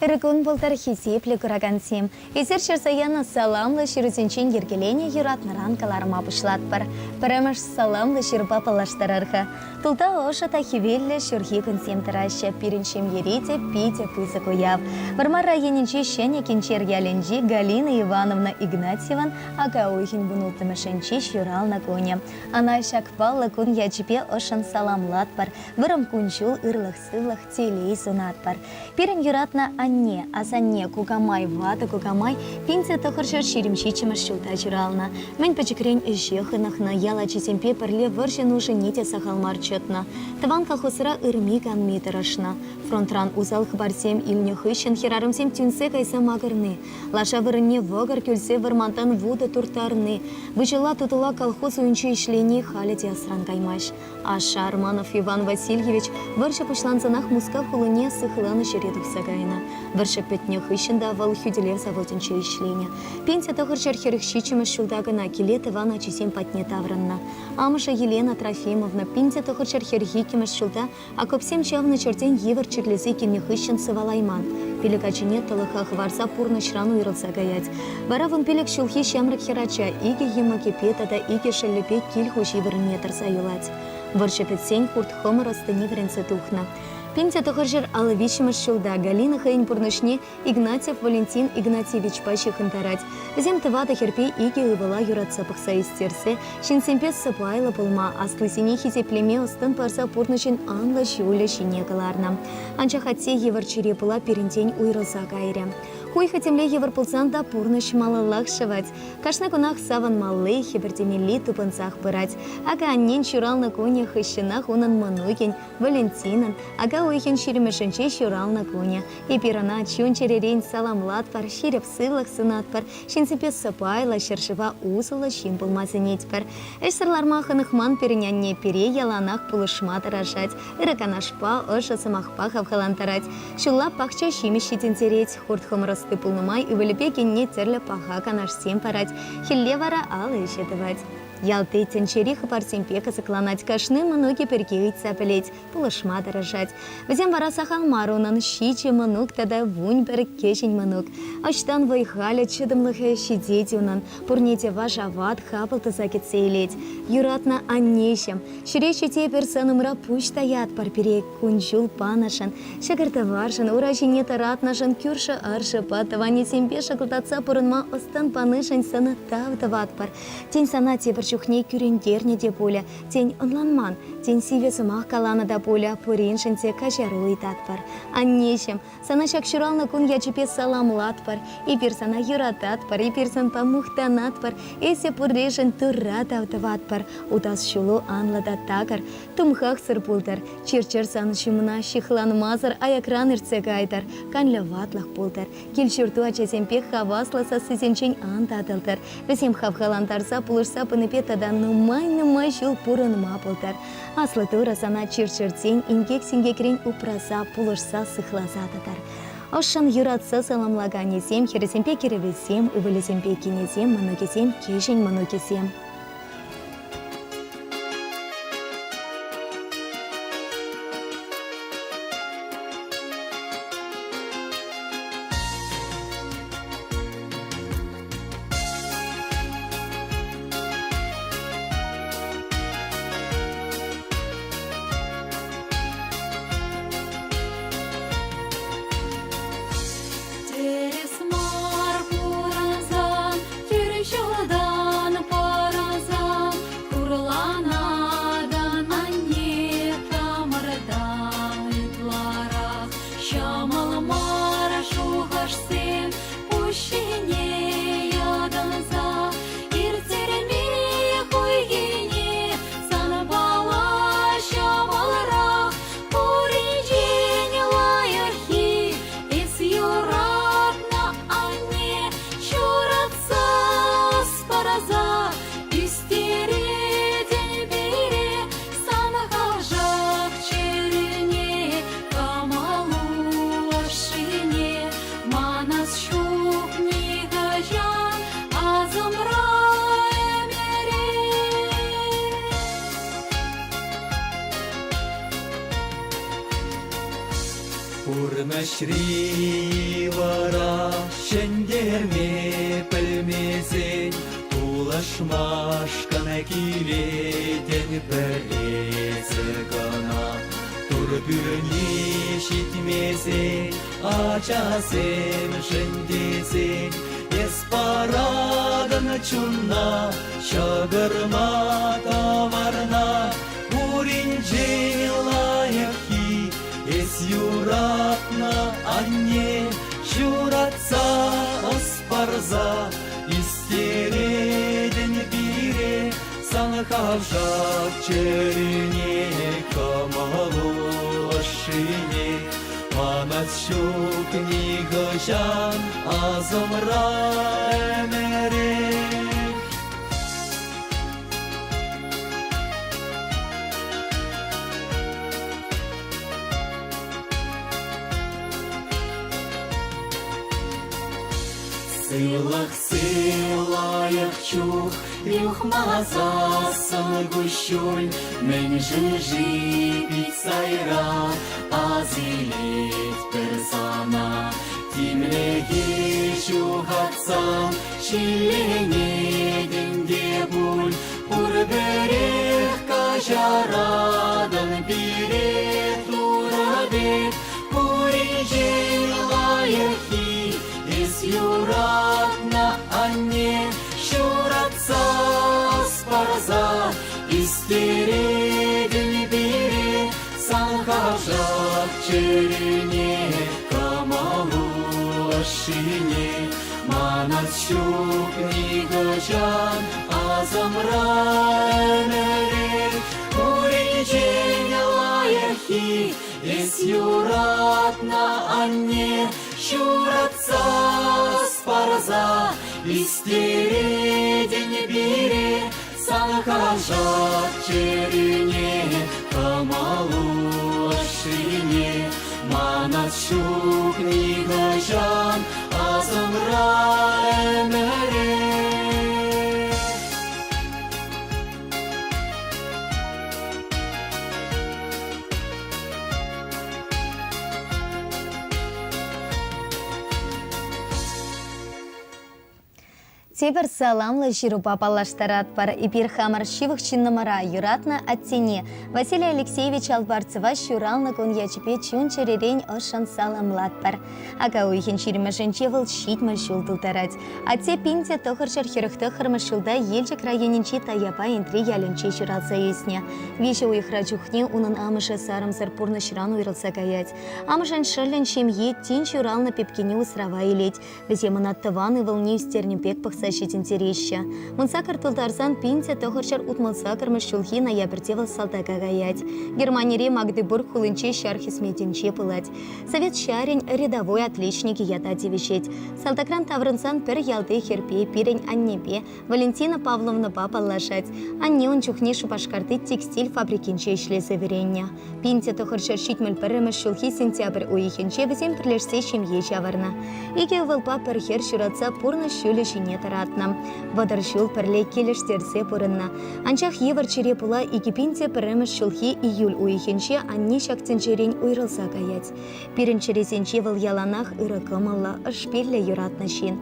Ырӑ кун пултӑр, хисеплӗ куракансем! Эсир ҫырса янӑ саламлӑ ҫырусенчен йӗркеленӗ юратнӑран кӑларма пуҫлатпӑр. Пӗрремӗш саламлӑ ҫырупа паллаштарар-ха. Тулта ӑшӑ та хӗвеллӗ ҫурхи кунсем тӑраҫҫӗ. Пирӗн ҫемьере те питӗ пысӑк уяв. Вӑрмар районӗнчи Ҫӗнӗ Кинчер ялӗнчи Галина Ивановна Игнатьеван ака уйӑхӗн вунулттӑмӗшӗнче ҫуралнӑ кунӗ. Ӑна ҫак паллӑ кун ячӗпе ӑшшӑн саламлатпӑр, вӑрӑм кун-ҫул, ырлӑх-сывлӑх, телей сунатпӑр. Пирӗн юратнӑ анне, асанне, кукамай, ватӑ кукамай 1927-мӗш ҫулта ҫуралнӑ. Мӗн пӗчӗкрен ӗҫе хӑнӑхнӑ, ял ачисемпе пӗрле вӑрҫӑ нушине те сахал мар чӑтнӑ. Тӑван колхозра ырми-канми тӑрӑшнӑ. Фронтран усал хыпарсем илнӗ хыҫҫӑн хӗрарӑмсем тӳнсе кайса макӑрни, лаша вырӑнне вӑкӑр кӳлсе вӑрмантан вутӑ турттарни, выҫӑлла-тутӑлла колхоз уйӗнче ӗҫлени халӗ те асран каймасть. Ашшӗ Арманов Иван Васильевич вӑрҫӑ пуҫлансанах Мускав хулине сыхланӑ ҫӗре тухса кайнӑ. Вӑрҫӑ пӗтнӗ хыҫҫӑн та вӑл хӳтӗлев заводӗнче ӗҫленӗ. Пенси тӑхӑрҫӗр 47-мӗш ҫулта кӑна киле тӑван ачисем патне таврӑннӑ. Амӑшӗ Елена Трофимовна 1942-мӗш ҫулта Окопсем чавнӑ ҫӗртен йывӑр чирлесе килнӗ хыҫҫӑн сывалайман. Пилӗк ачине тӑлӑха хӑварса пурнӑҫран уйрӑлса каять. Вара 15 ҫулхи ҫамрӑк хӗрача икӗ йӑмӑкӗпе тата икӗ шӑллӗпе кил хуҫи вырӑнне тӑрса юлать. Вӑрҫӑ пӗтсен хурт-хӑмӑр ӑстине вӗренсе тухнӑ. 1953 ҫулта Галина хӑйӗн пурнӑҫне Игнатьев Валентин Игнатьевичпа ҫыхӑнтарать. Вӗсем тӑватӑ хӗрпе икӗ ывӑла юратса пӑхса ӳстерсе ҫынсемпе сӑпайлӑ пулма, аслисене хисеплеме ӑс-тӑн парса пурнӑҫӑн анлӑ ҫулӗ ҫине кӑларнӑ. Анчах атте йывӑр чире пула пирӗнтен уйрӑлса кайрӗ. Хуйхӑ темле йывӑр пулсан та пурнӑҫ малаллах шӑвать. Кашни кунах савӑнмалли, хӗпӗртемелли тупӑнсах пырать. Акӑ аннен ҫуралнӑ кунӗ хыҫҫӑнах унӑн мӑнукӗн, Валентинӑн, ака уйӑхӗн ҫирӗмӗшӗнче ҫуралнӑ кунӗ. Эпир ӑна чун-чӗререн саламлатпӑр, ҫирӗп сывлӑх сунатпӑр, ҫынсемпе сӑпайлӑ, ҫӗршыва усӑллӑ ҫын пулма сӗнетпӗр. Ӗҫсӗр ларма хӑнӑхман пирӗн анне пире яланах пулӑшма тӑрӑшать, ырӑ канашпа, ӑшӑ сӑмахпа хавхалантарать. Ҫулла пахча ҫимӗҫ ҫитӗнтерет, хурт-хӑмӑр ӑсти пулнӑ май ывӑлӗпе кинне тӗрлӗ паха канашсем парать, хӗлле вара алӑ ӗҫӗ тӑвать. Ялти тӗнчери хыпарсемпе кӑсӑкланать, кашни мӑнукӗ пирки ыйтса пӗлет, пулӑшма тӑрӑшать. Вӗсем вара сахал мар унӑн ҫичӗ мӑнук тата 11 кӗҫӗн мӑнук. Ӑҫтан вӑй-халӗ, чӑтӑмлӑхӗ ҫитет унӑн, пурне те вашават, хапӑл туса кӗтсе илет. Юратнӑ аннеҫӗм, ҫӗре ҫити эпир сан умра пуҫ таятпӑр пире кун-ҫул панӑшӑн, ҫӑкӑр-тӑваршӑн, ура ҫине тӑратнӑшӑн, кӳршӗ-аршӑпа, тӑванӗсемпе шӑкӑлтатса пурӑнма ӑс-тӑн панишӗн сана тав тӑватпӑр. Тен, сана тепӗр чухне кӳрентернӗ те пулӗ, тен, ӑнланман, тен, сивӗ сӑмах каланӑ та пулӗ, пуриншӗн те каҫару ыйтатпӑр. Аннеҫӗм, сана ҫак ҫуралнӑ кун ячӗпе саламлатпӑр. Эпир сана юрататпӑр, эпир санпа мухтанатпӑр, эсӗ пурришӗн Турра тав тӑватпӑр. Утас ҫулу анлӑ та такӑр, тумхахсӑр пултӑр. Чир-чӗр сан ҫумна ҫыхланмасӑр аякран иртсе кайтӑр, канлӗ ватлӑх пултӑр. Кил-ҫурту ачасемпе хаваслӑ сассисенчен ан татӑлтӑр. Вӗсем хавхалантарса пулӑшса пынипе тата нумай-нумай ҫул пурӑнма пултӑр. Аслӑ Турӑ сана чир-чӗртен, инкек-синкекрен упраса, пулӑшса, сыхласа тӑтӑр. Ӑшшӑн юратса саламлаканӗсем, хӗрӗсемпе кӗрӗвӗсем, ывӑлӗсемпе кинӗсем, мӑнукӗсем, кӗҫӗн мӑнукӗсем. Тӗрӗс мар пурӑнсан тӳрӗ ҫултан пӑрӑнсан. Пурнӑҫри йывӑра ҫӗнтерме пӗлмесен тулашмашкӑн килетӗн пӗресӗр кӑна. Тур пӳрни ҫитмесен ачасемшӗн тесен эс паратӑн чунна ҫӑкӑрма тӑварна пуринчен лайӑххи эс юратнӑ анне ҫуратса ӑс парса ӳстеретӗн пире сан хавшак чӗрӳне кӑмӑлу ӑшшине манас ҫук нихӑҫан асӑмра ӗмӗрех. Сывлӑх сывлайӑх чух юхмасассӑн куҫҫуль мӗншӗн-ши пит сайра асилетпӗр сана тимлӗхе ҫухатсан ҫилленетӗн те пуль пурпӗрех каҫаратӑн пире Турӑ пек пуринчен лайӑххи эс юратнӑ анне ҫуратса парса ӳстеретӗн пире сан хавшак чӗрӳне кӑмӑлу ӑшшине манас ҫук нихӑҫан асӑмра ӗмӗрех пуринчен лайӑххи эс юратнӑ анне ҫуратса парса ӳстеретӗн пире сан хавшак чӗрӳне кӑмӑлу ӑшшине манас ҫук нихӑҫан асӑмра ӗмӗрех. Тепӗр саламлӑ ҫырупа паллаштаратпӑр. Эпир хамӑр ҫывӑх ҫыннӑмӑра юратнӑ аттене Василий Алексеевич Алпарцева ҫуралнӑ кун ячӗпе чун-чӗререн ӑшшӑн саламлатпӑр. Ака уйӑхӗн ҫирӗмӗшӗнче вӑл 70 ҫул тултарать. Атте 1949 ҫулта Елчӗк районӗнчи Таяпа Энтри ялӗнче ҫуралса ӳснӗ. Виҫӗ уйӑхра чухне унӑн амӑшӗ сарӑмсӑр пурнӑҫран уйрӑлса каять. Амӑшӗн шӑллӗн ҫемйи тин ҫуралнӑ пепкене усрава илет. Вӗсем ӑна тӑван ывӑлне ӳстернӗ пек пӑхса ҫитӗнтереҫҫӗ. Мӑнсакӑр тултарсан 1968 ҫулхи ноябрьте вӑл салтака каять. Германири Магдебург хулинче ҫар хӗсметӗнче пулать. Совет ҫарӗн рядовой отличникӗ ята тивӗҫет. Салтакран таврӑнсан пӗр ялти хӗрпе, пирӗн аннепе, Валентина Павловнӑпа паллашать. Анне ун чухне Шупашкарти текстиль фабрикинче ӗҫлесе вӗреннӗ. 1971 ҫулхи сентябрь уйӑхӗнче вӗсем пӗрлешсе ҫемье ҫавӑрнӑ. Икӗ ывӑлпа пӗр хӗр ҫуратса пурнӑҫ ҫулӗ ҫине тӑратнӑ. 30 ҫул пӗрле килӗштерсе пурӑннӑ. Анчах йывӑр чире пула 2001 ҫулхи июль уйӑхӗнче анне ҫак тӗнчерен уйрӑлса каять. Пирӗн чӗресенче вӑл яланах ырӑ кӑмӑллӑ, ӑшпиллӗ юратнӑ ҫын.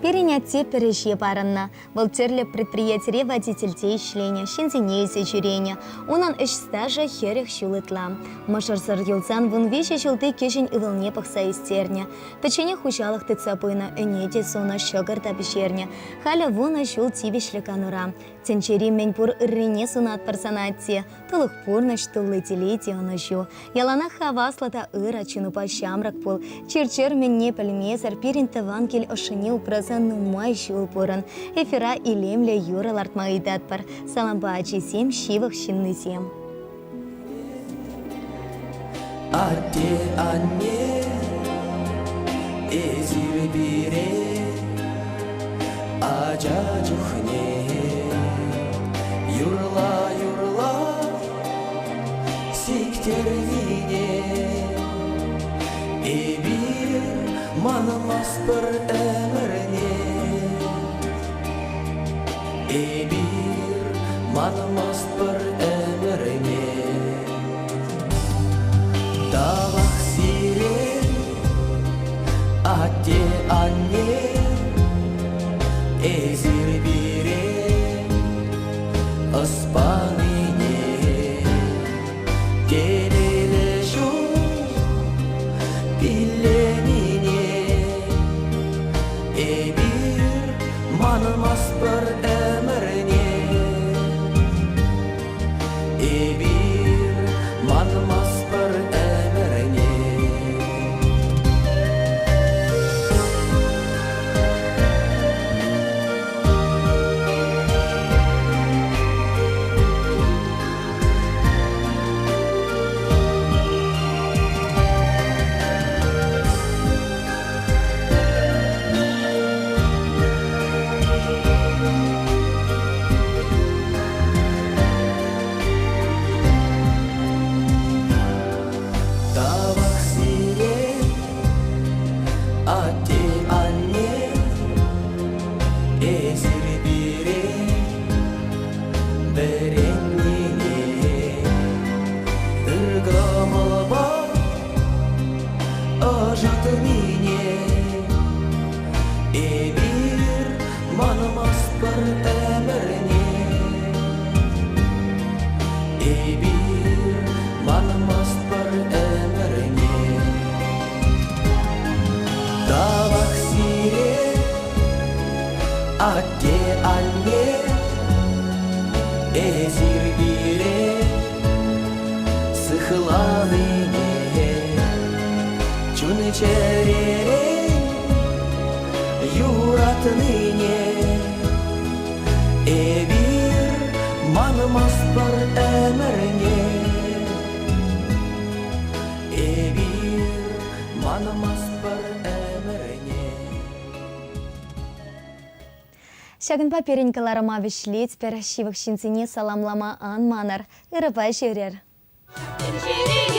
Пирӗн атте пӗр ӗҫе парӑннӑ. Вӑл тӗрлӗ предприятире водительте ӗҫленӗ, ҫынсене илсе ҫӳренӗ. Унӑн ӗҫ стажӗ 40 ҫул ытла. Мӑшӑрсӑр юлсан 13 ҫулти кӗҫӗн ывӑлне пӑхса ӳстернӗ. Пӗчченех хуҫалӑх тытса пынӑ, ӗне те сунӑ, ҫӑкӑр та пӗҫернӗ. Халӗ вунӑ ҫул тивӗҫлӗ канура. Тӗнчери мӗнпур ыррине сунатпӑр сана, атте. Тӑлӑх пурнӑҫ, тулли телей те ӑнӑҫу. Яланах хаваслӑ та ырӑ чунупа ҫамрӑк пул. Чир-чӗр мӗнне пӗлмесӗр пирӗн тӑван кил ӑшшине упраса нумай ҫул пурӑн. Эфира илемлӗ юрӑ лартма ыйтатпӑр. Салампа ачисем, ҫывӑх ҫыннисем. Атте, анне, эсир пире ача чухне юрла-юрла сиктернине эпир манмастпӑр ӗмӗрне. Эпир манмастпӑр ӗмӗрне. Тавах сире. Атте, анне, эсир пире ӑс панине телейлӗ ҫул пилленине эпир манмастпӑр ӗмӗрне. Эпир манмастпӑр ӗмӗрне. Тавах сире, атте-анне, эсир пире вӗреннине. Ыр кӑмӑлпа ӑшӑтнине эпир манмастпӑр ӗмӗрне. Эпир манмастпӑр ӗмӗрне. Тавах сире, атте-анне, эсир пире сыхланине. Чун-чӗререн юратнине эпир манмастпӑр ӗмӗрне. Эпир манмастпӑр ӗмӗрне. Ҫакӑнпа пирӗн кӑларӑма вӗҫлетпӗр. Ҫывӑх ҫынсене саламлама ан манӑр. Ырӑпа ҫӳрӗр. Тӗнчере.